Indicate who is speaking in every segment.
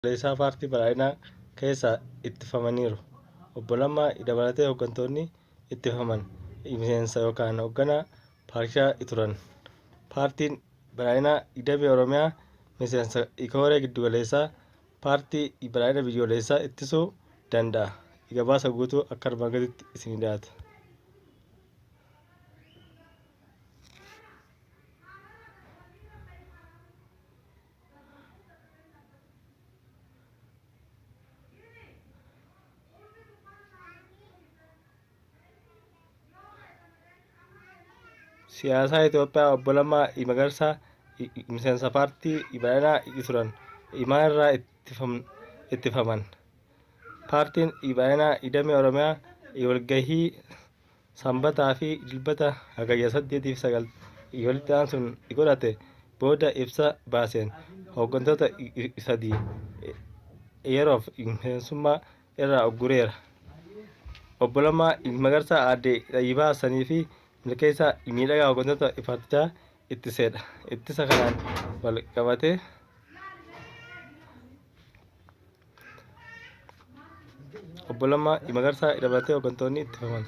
Speaker 1: Galeessaa Paartii Badhaadhinaa keessaa ittifamaniiru. Obbo Lammaa dabalatee hoggantoonni ittifaman miseensa yookaan hogganaa paartichaa turan. Paartiin Badhaadhinaa Damee Oromiyaa miseensa Koree Giddugaleessaa Paartii Badhaadhina Biyyoolessaa ittisuu danda'a. Gabaasa guutuu akka armaan gaditti isinii dhiyaata. Siyaasaa Itoophiyaa Obbo Lammaa Magarsaa miseensa paartii Badhaadhinaa turan maalirraa ittifaman? Paartiin Badhaadhinaa Damee Oromiyaa walgahii Sanbataa fi Dilbata Hagayya 8 fi 9 walitti aansuun godhate booda ibsa baaseen hooggantoota sadii yeroof miseensummaa irraa uggureera. Obbo Lammaa Magarsaa, Aadde Xayyibaa Hassanii fi Milkeessaa Miidhagaa hooggantoota paartichaa ittiseedha. Ittisa kanaan wal qabatee Obbo Lammaa Magarsaa dabalatee hooggantoonni ittifaman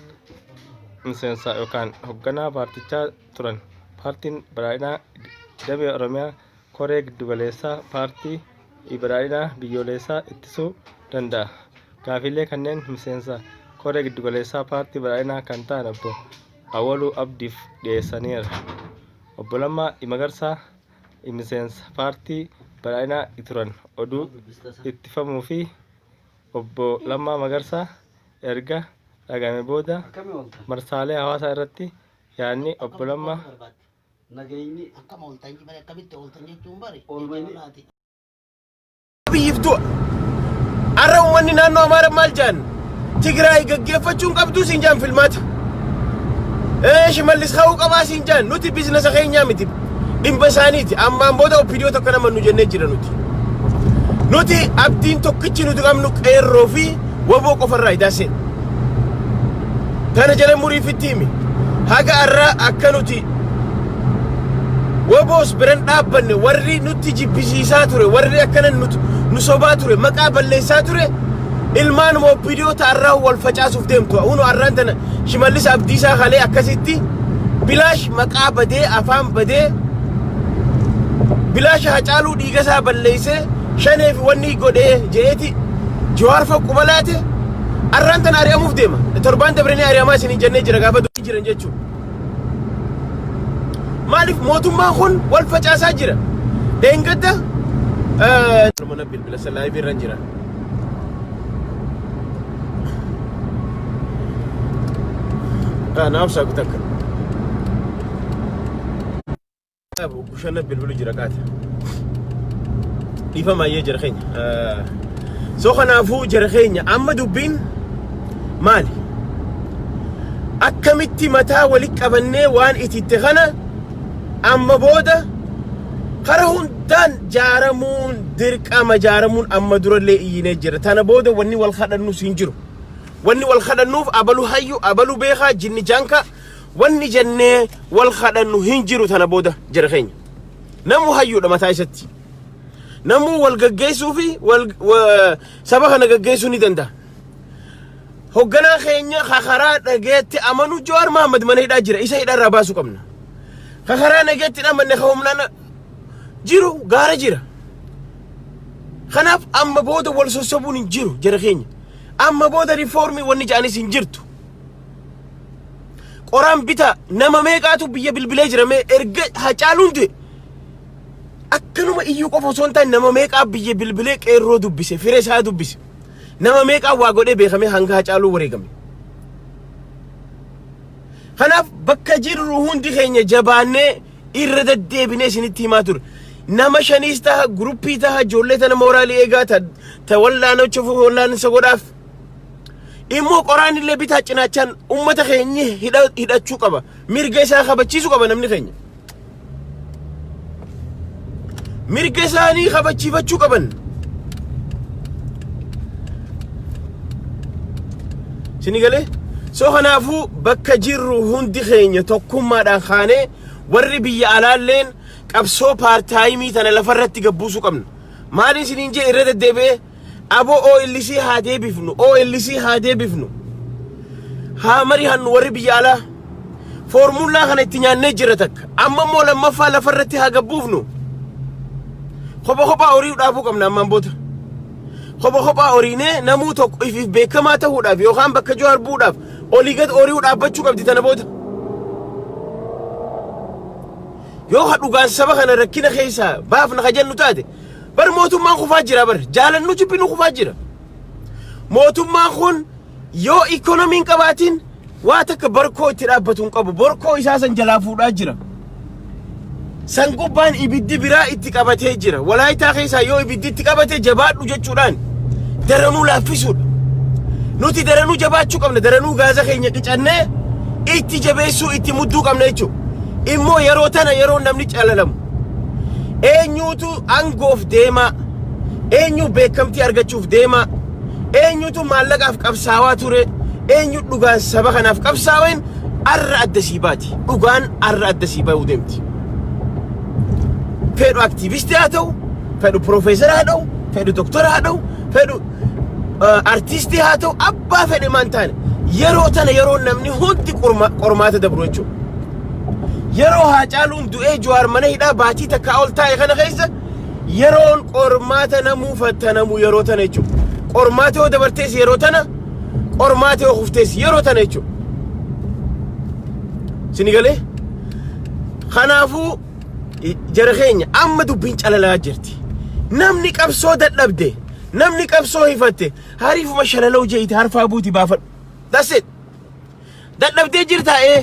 Speaker 1: miseensa yookaan hoogganaa paartichaa turan. Paartiin Badhaadhinaa Damee Oromiyaa Koree Giddugaleessaa Paartii Badhaadhinaa Biyyoolessaa ittisuu danda'a. Gaafiilee kanneen miseensa Koree Giddugaleessaa Paartii Badhaadhinaa kan ta'an Obbo Awwaluu Abdiif dhiyeessaniiru. Obbo Lammaa Magarsaa miseensa paartii badhaadhinaa turan oduu ittifamuu fi obbo Lammaa Magarsaa erga dhagahame booda marsaalee hawaasaa irratti yaadni obbo Lammaa
Speaker 2: Nageenyi
Speaker 3: Akkam ooltan bare akkamitti ooltan jechuun bare
Speaker 2: Oolmayni-
Speaker 3: jecha olaati.
Speaker 4: Abiyyiif du'a. Har'a uummanni naannoo Amaara maal jaan? Tigraay gaggeeffachuun qabduu siin jaan filmaata. Ee Shimallis ka'uu qabaa siin jaan nuti biizinasa keenyaa miti. Dhimma isaaniiti. Ammaan booda OPDO tokko nama nu jennee jira nuti. Nuti abdiin tokkichi nuti qabnu qeerroo fi waboo qofarraa idaasee. Tana jala murii fitti himi. Haga har'aa akka nuti Woboos biran dhaabbanne warri nutti jibbisiisaa ture warri akkana nu sobaa ture maqaa balleessaa ture ilmaanuma OPDO ta'arraa wal facaasuuf deemtu. Huno arraan tana Shimallis Abdiisaa kalee akkasitti bilaash maqaa badee afaan badee bilaash Hacaaluu dhiiga isaa balleessee shanee fi wanni godhee je'eeti Jawaar fa quba laate arraan tana ari'amuuf deema. Torbaan dabranii ari'amaa isin jennee jira gaafa jiran jechuudha. Maaliif mootummaan kun wal facaasaa jira? Dheengadda mana bilbila isa live irra jira. Naaf saaqu takka. Bushanna bilbilu jira qaata. Dhiifama ayyee jara keenya. So kanaafuu jara keenya amma dubbiin maali? Akkamitti mataa wali qabannee waan ititte kana amma booda kara hundaan jaaramuun dirqama jaaramuun amma durallee iyyinee jira. Tana booda wanni wal kadhannus hin jiru. Wanni wal kadhannuuf abalu hayyu, abalu beekaa, jinni jaankaa Wanni jennee wal kadhannu hin jiru tana booda jara keenya. Namuu hayyuudha mataa isatti. Namuu wal gaggeessuu fi wal saba kana gaggeessuu ni danda'a. Hogganaa keenya ka karaa dhageetti amanu Jawaar Mahammad mana hidhaa jira. Isa hidhaa irraa baasuu qabna. Ka karaa nageetti hin amanne ka humnaan jiru gaara jira. Kanaaf amma booda wal sossobuun hin jiru jara keenya. Amma booda riifoormii wanni ja'anis hin jirtu. Qoraan bitaa nama meeqaatu biyya bilbilee jira mee erga Hacaaluun du'e akkanuma iyyuu qofa osoo hin taane nama meeqaa biyya bilbilee qeerroo dubbise fira isaa dubbise nama meeqaa waa godhee beekamee hanga Hacaaluu wareegame. Kanaaf bakka jirru hundi keenya jabaannee irra deddeebinee isinitti himaa ture. Nama shaniis taha guruppii taha ijoollee tana mooraalii eegaa ta ta wallaanocha wallaansa godhaaf. Immoo qoraan illee bitaa cinaachaan ummata keenyi hidhachuu qaba. Mirga isaa kabachiisuu qaba namni keenya. Mirga isaanii kabachiifachuu qaban. Sini galee? So kanaafuu bakka jirru hundi keenya tokkummaadhaan kaanee warri biyya alaalleen qabsoo paartaayimii tana lafarratti gabbuusuu qabna. Maaliin isiniin jee irra deddeebi'ee abo OLC haa deebifnu, OLC haa deebifnu. Haa mari'annu warri biyya alaa. Foormullaa kana itti nyaannee jira takka. Amma immoo lammaffaa lafarratti haa gabbuufnu. Kopha kophaa horii dhaabuu qabna ammaan booda. Kopha kophaa horiinee namuu tokko ifiif beekamaa ta'uudhaaf yookaan bakka Jawaar bu'uudhaaf olii gad hori'uu dhaabbachuu qabdi tana booda. Yoo ha dhugaan saba kana rakkina keessaa baafna ka jennu taate bar mootummaan kufaa jira bar jaalannu jibbinu kufaa jira. Mootummaan kun yoo ikoonomiin qabaatiin waa takka barkoo itti dhaabbatu hin qabu. Borkoo isaa san jalaa fuudhaa jira. San gubbaan ibiddi biraa itti qabatee jira. Walaayitaa keessaa yoo ibiddi itti qabate jabaadhu jechuudhaan daranuu laaffisuudha. Nuti daranuu jabaachuu qabna. Daranuu gaaza keenya qicannee itti jabeessuu itti mudduu qabna jechuudha. Immoo yeroo tana yeroo namni calalamu. Eenyuutu aangoof deemaa? Eenyu beekamtii argachuuf deemaa? Eenyutu maallaqaaf qabsaawaa ture? Eenyu dhugaan saba kanaaf qabsaaween arra adda sii baati. Dhugaan arra adda sii bahuu deemti. Fedhu aktiivistii haa ta'u, fedhu piroofeesara haa ta'u, fedhu doktora haa ta'u, fedhu artiistii haa ta'u, abbaa fedhe maan taane yeroo tana yeroo namni hundi qormaata dabru jechuudha. Yeroo Haacaaluun du'ee Jawaar mana hidhaa baatii takkaa ol taa'e kana keessa yeroon qormaata namuu fattanamu yeroo tana jechuudha. Qormaata yoo dabartees yeroo tana, qormaata yoo kuftees yeroo tana jechuudha. Sini galee? Kanaafuu jara keenya amma dubbiin calalaa jirti. Namni qabsoo dadhabde, namni qabsoo hifatte, hariifuma shalaloo je'ite harfaa buuti baafadhu. That's it. Dadhabdee jirtaa ee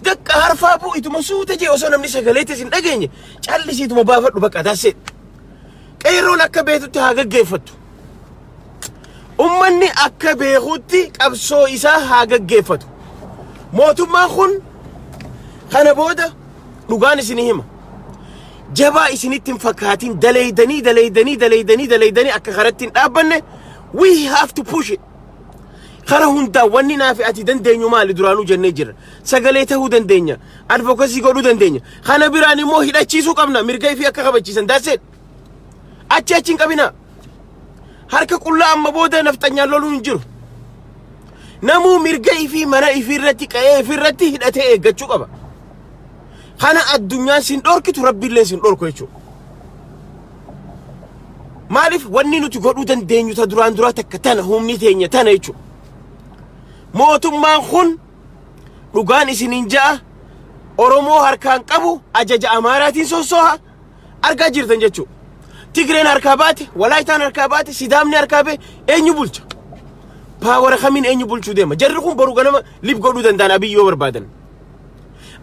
Speaker 4: dakka harfaa bu'ituma suuta jee osoo namni sagaleetis hin dhageenye callisiituma baafadhu bakka that's it. Qeerroon akka beektutti haa gaggeeffattu. Ummanni akka beekutti qabsoo isaa haa gaggeeffatu. Mootummaan kun kana booda dhugaan isinii hima. Jabaa isinitti hin fakkaatin daleeydanii daleeydanii daleeydanii daleeydanii akka karatti hin dhaabbanne we have to push it. Kara hundaa wanni naafi ati dandeenyu maali duraanuu jennee jirra. Sagalee ta'uu dandeenya. Advocacy godhuu dandeenya. Kana biraan immoo hidhachiisuu qabna. Mirga ifii akka kabachiisan. That's it. Achi achi hin qabina. Harka qullaa amma booda nafxanyaan loluun hin jiru. Namuu mirga ifii mana ifii irratti qa'ee ifii irratti hidhatee eeggachuu qaba. Kana addunyaan sin dhorkitu rabbiillee sin dhorku jechuudha. Maaliif wanni nuti godhuu dandeenyu ta duraan duraa takka tana humni teenya tana jechuudha. Mootummaan kun dhugaan isiniin ja'a Oromoo harkaan qabu ajaja Amaaraatiin sossooha argaa jirtan jechuudha. Tigreen harkaa baate, Walaayitaan harkaa baate, Sidaamni harkaa ba'e eenyu bulcha? Power kamiin eenyu bulchuu deema? Jarri kun boru ganama lib godhuu danda'an Abiyyi yoo barbaadan.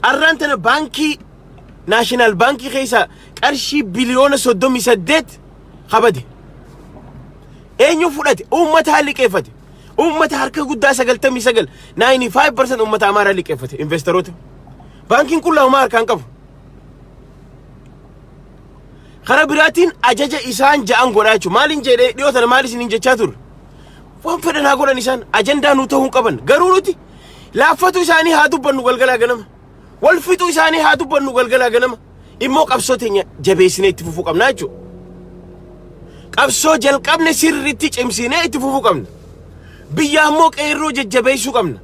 Speaker 4: Arraan tana baankii National baankii keessaa qarshii biliyoona 38 kabade. Eenyu fudhate? Uummata liqeeffate. Uummata harka guddaa 99 95% uummata Amaaraa liqeeffate investoroota. Baankiin kun lamaa harkaan qabu. Karaa biraatiin ajaja isaan ja'an godhaa jechuudha. Maaliin jedhee dhiyoo tana maal isiniin jechaa turre? Waan fedhan haa godhan isaan ajandaa nuu ta'uu hin qaban. Garuu nuti laaffatu isaanii haa dubbannu galgalaa ganama. Wal fixuu isaanii haa dubbannu galgalaa ganama. Immoo qabsoo teenya jabeessinee itti fufuu qabna jechuudha. Qabsoo jalqabne sirriitti cimsinee itti fufuu qabna. Biyya ammoo qeerroo jajjabeessuu qabna.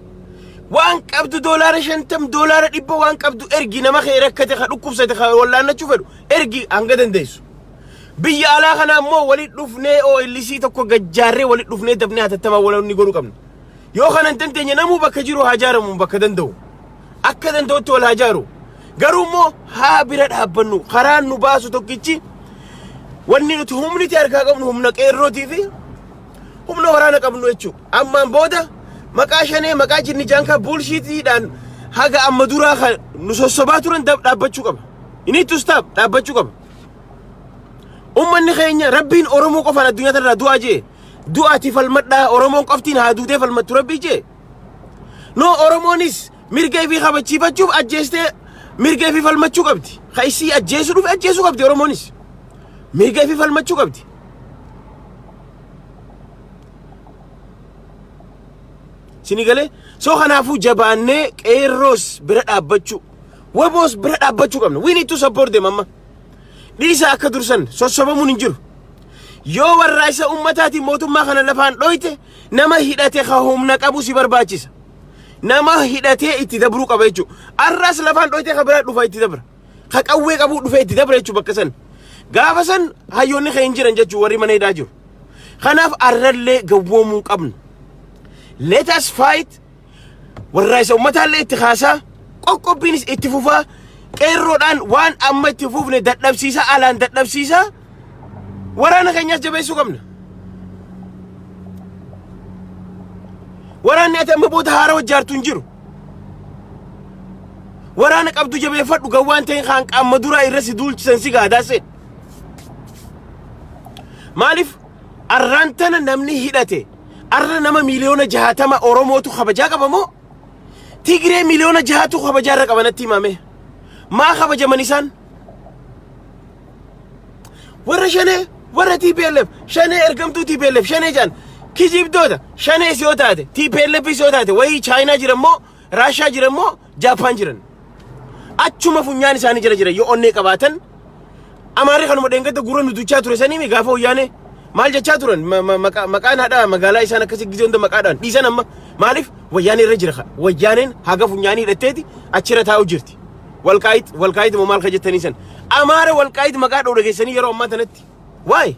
Speaker 4: Waan qabdu $50 $100 waan qabdu ergi nama kee rakkate ka dhukkubsate ka wallaannachuu fedhu ergi hanga dandeessu. Biyya alaa kana ammoo walitti dhufnee OLC tokko gajjaarree walitti dhufnee dafnee hatattamaa wal godhuu qabna. Yoo kana hin dandeenye namuu bakka jiru haa jaaramu bakka danda'u. Akka danda'utti wal haa jaaru. Garuu immoo haa bira dhaabbannu karaan nu baasu tokkichi wanni nuti humniti harkaa qabnu humna qeerrootii fi humna waraana qabnu jechuudha. Ammaan booda maqaa shanee maqaa jinni jaankaa bullshitiidhaan haga amma duraa kan nu sossobaa turan dhaabbachuu qaba. Inni to stop dhaabbachuu qaba. Uummanni keenya rabbiin Oromoo qofaan addunyaa irraa du'aa jee du'aati falmadhaa Oromoon qoftiin haa duutee falmattu rabbii jee. No Oromoonis mirga ifii kabachiifachuuf ajjeestee mirga ifii falmachuu qabdi. Ka isii ajjeesuu dhufe ajjeesuu qabdi Oromoonis. Mirga ifii falmachuu qabdi. Sini galee soo kanaafuu jabaannee qeerroos bira dhaabbachuu waboos bira dhaabbachuu qabna. We need to support them amma. Dhiisa akka dursan sossobamuun hin jiru. Yoo warraaqsa ummataatiin mootummaa kana lafaan dhoyte, nama hidhate ka humna qabu si barbaachisa. Nama hidhatee itti dabruu qaba jechuudha. Arras lafaan dhoyte ka biraa dhufa itti dabra. Ka qawwee qabuu dhufee itti dabra jechuudha bakka san. Gaafa san hayyoonni kee hin jiran jechuudha, warri mana hidhaa jiru. Kanaaf arrallee gawwoomuu qabnu. Let us fight. Warraaqsa ummataallee itti kaasaa, qoqqobbiinis itti fufaa, qeerroodhaan waan amma itti fufne dadhabsiisaa, alaan dadhabsiisaa, waraana keenyas jabeessuu qabna. Waraanni ati amma booda haara hojjaartu hin jiru. Waraana qabdu jabeeffadhu, gawwaan ta'in kaan qaama duraa irra si duulchisan si gaadaa seen. Maaliif arraan tana namni hidhate arra nama 60,000,000 Oromootu kabajaa qaba moo Tigree 6,000,000tu kabajaa irra qaba natti himame. Maa kabajaman isaan? Warra shanee, warra TPLF, shanee ergamtuu TPLF, shanee jaan kijibdoota. Shanees yoo taate, TPLF yoo taate, wayii Chaayinaa jiran moo Raashaa jiran moo Jaappaan jiran? Achuma funyaan isaanii jala jira yoo onnee qabaatan. Amaarri kanuma dheengadda gurra nu duchaa ture saniimi. Gaafa wayyaanee maal jechaa turan? Maqaan haadha magaalaa isaan akkasii gizee hunda maqaadhaan dhiisan. Amma maaliif wayyaanee irra jira? Wayyaaneen haga funyaanii hidhatteeti achirra taa'u jirti. Walqaayit, walqaayit moo maal ka jettanii san? Amaara walqaayit maqaa dha'u dhageessanii yeroo ammaa tanatti. Waay,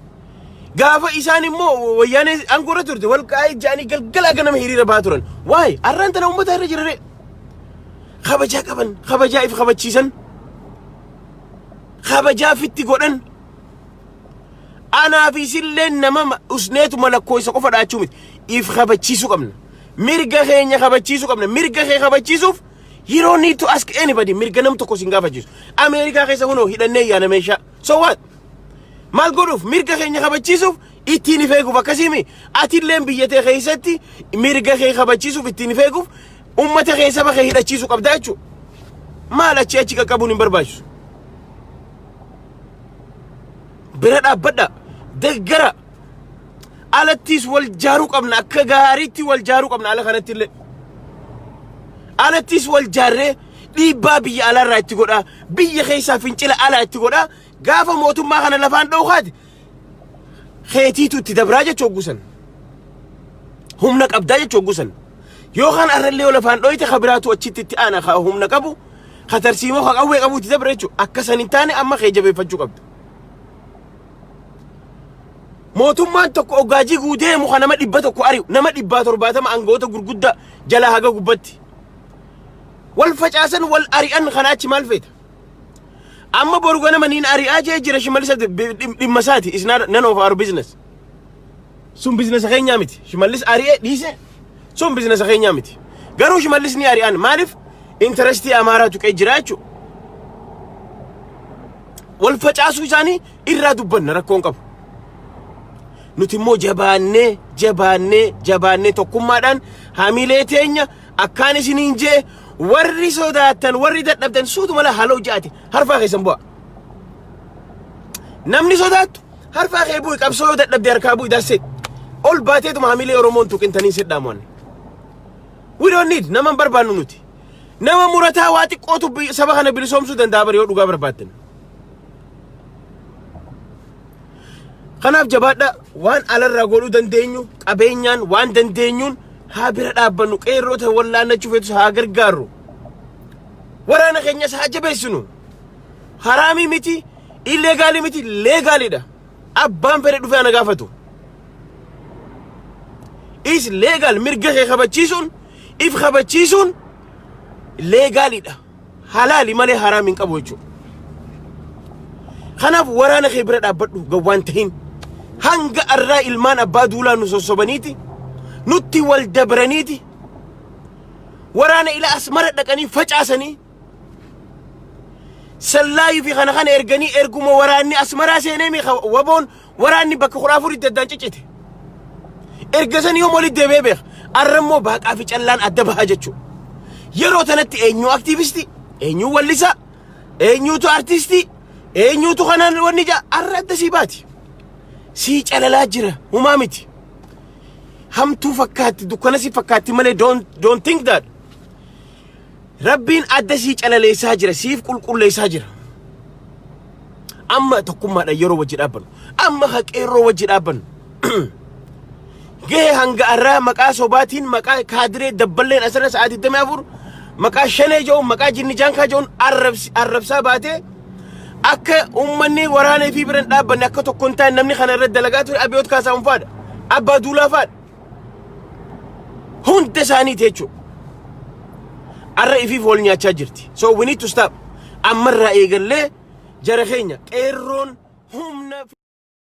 Speaker 4: gaafa isaan immoo wayyaanee aangoo irra turte walqaayit jedhanii galgala ganama hiriira ba'aa turan. Waay, arraan tana uummata irra jira ree? Kabajaa qaban, kabajaa if kabachiisan, kabajaa fitti godhan. Anaa fi isillee nama usneetuma lakkoofsa qofa dhaachuu miti, if kabachiisuu qabna, mirga keenya kabachiisuu qabna. Mirga kee kabachiisuuf you don't need to ask anybody. Mirga nam tokko sin gaafachiisu. Ameerikaa keessa kunoo hidhannee yaana meeshaa. So what? Maal godhuuf? Mirga keenya kabachiisuuf, ittiin if eeguuf. Akkasiimi atilleen biyya tee keessatti mirga kee kabachiisuuf, ittiin if eeguuf, ummata kee, saba kee hidhachiisuu qabdaa jechuudha. Maal achi achi qaqqabuun hin barbaachisu. Bira dhaabbadha, deggara. Alattis wal jaaruu qabna, akka gaariitti wal jaaruu qabna. Ala kanatti illee alattis wal jaarree dhiibbaa biyya alaarraa itti godhaa, biyya keessaa fincila alaa itti godhaa. Gaafa mootummaa kana lafaan dhookaati keetiitu itti dabraa jechuu hoggusan humna qabdaa jechuu hoggusan. Yookaan arrallee yoo lafaan dhooyte, ka biraatu achitti itti aana, ka humna qabu, ka tarsiimoo, ka qawwee qabu itti dabra jechuu. Akka san hin taane amma kee jabeeffachuu qabda. Mootummaan tokko oggaa jiguu deemu ka nama 100 ari'u, nama 170 aangoota gurguddaa jalaa haga gubbatti wal facaasan, wal ari'an. Kana achi maal feeta? Amma boru ganama niin ari'aa jee jira Shimallis. Dhimma isaati, is not none of our business. Sun business keenyaa miti. Shimallis ari'ee dhiise, sun business keenyaa miti. Garuu Shimallis ni ari'an. Maaliif? Interestii Amaaraa tuqee jira jechuudha. Wal facaasuu isaanii irraa dubbanna, rakkoon qabu. Nuti immoo jabaannee, jabaannee, jabaannee, tokkummaadhaan hamilee teenya akkaan isiniin jee. Warri sodaattan, warri dadhabdan, suutuma mala haloo ja'ate harfaa keessan bu'a. Namni sodaattu harfaa kee bu'i. Qabsoo yoo dadhabde harkaa bu'i. Dassee ol baateetuma hamilee Oromoon tuqintanii sidhaamoon. We don't need nama, hin barbaannu nuti. Nama murataa waa xiqqootu saba kana bilisoomsuu danda'a bari yoo dhugaa barbaaddan. Kanaaf jabaadha. Waan alarraa godhuu dandeenyu, qabeenyaan waan dandeenyuun haa bira dhaabbannu. Qeerroota wallaannachuu feetus haa gargaarru. Waraana keenyas haa jabeessinu. Haraamii miti, illegalii miti, legalidha. Abbaan fedhe dhufee ana gaafatu. Is legal. Mirga kee kabachiisuun, if kabachiisuun legalidha. Halaali malee haraam hin qabu jechuudha. Kanaaf waraana kee bira dhaabbadhu, gawwaan tahin. Hanga arraa ilmaan abbaa duulaa nu sossobaniiti, nutti wal dabraniiti, waraana ila asmara dhaqanii facaasanii, sallaayii fi kana kana erganii, erguma waraanni asmaraa seenee mi waboon waraanni bakka 14tti addaan ciccite. Erga san yoom walitti deebi'ee beeka? Arra immoo baaqaa fi callaan adda bahaa jechuudha. Yeroo tanatti eenyu aktiivistii, eenyu wallisaa, eenyutu artistii, eenyutu kanaan wanni jaa arra adda sii baati. Sii calalaa jira, humaa miti. Hamtuu fakkaatti, dukkana si fakkaatti malee don't think that. Rabbiin adda sii calaleessaa jira, siif qulqulleessaa jira. Amma tokkummaadhaan yeroo wajji dhaabbannu. Amma ka qeerroo wajji dhaabbannu. Gahee hanga arraa maqaa sobaatiin, maqaa kaadiree dabballeen asirra sa'aa 24 maqaa shanee jedhuun, maqaa jinni jaankaa jedhuun arrabsaa baatee, akka uummanni waraana fi biran dhaabbanne, akka tokko hin taane namni kana irratti dalagaa ture Abiyoot Kaasaawun faadha. Abbaa Duulaa faadha. Hunda isaaniiti jechuudha. Arra ifiif wal nyaachaa jirti. So we need to stop. Ammarraa eegallee jara keenya qeerroon humna.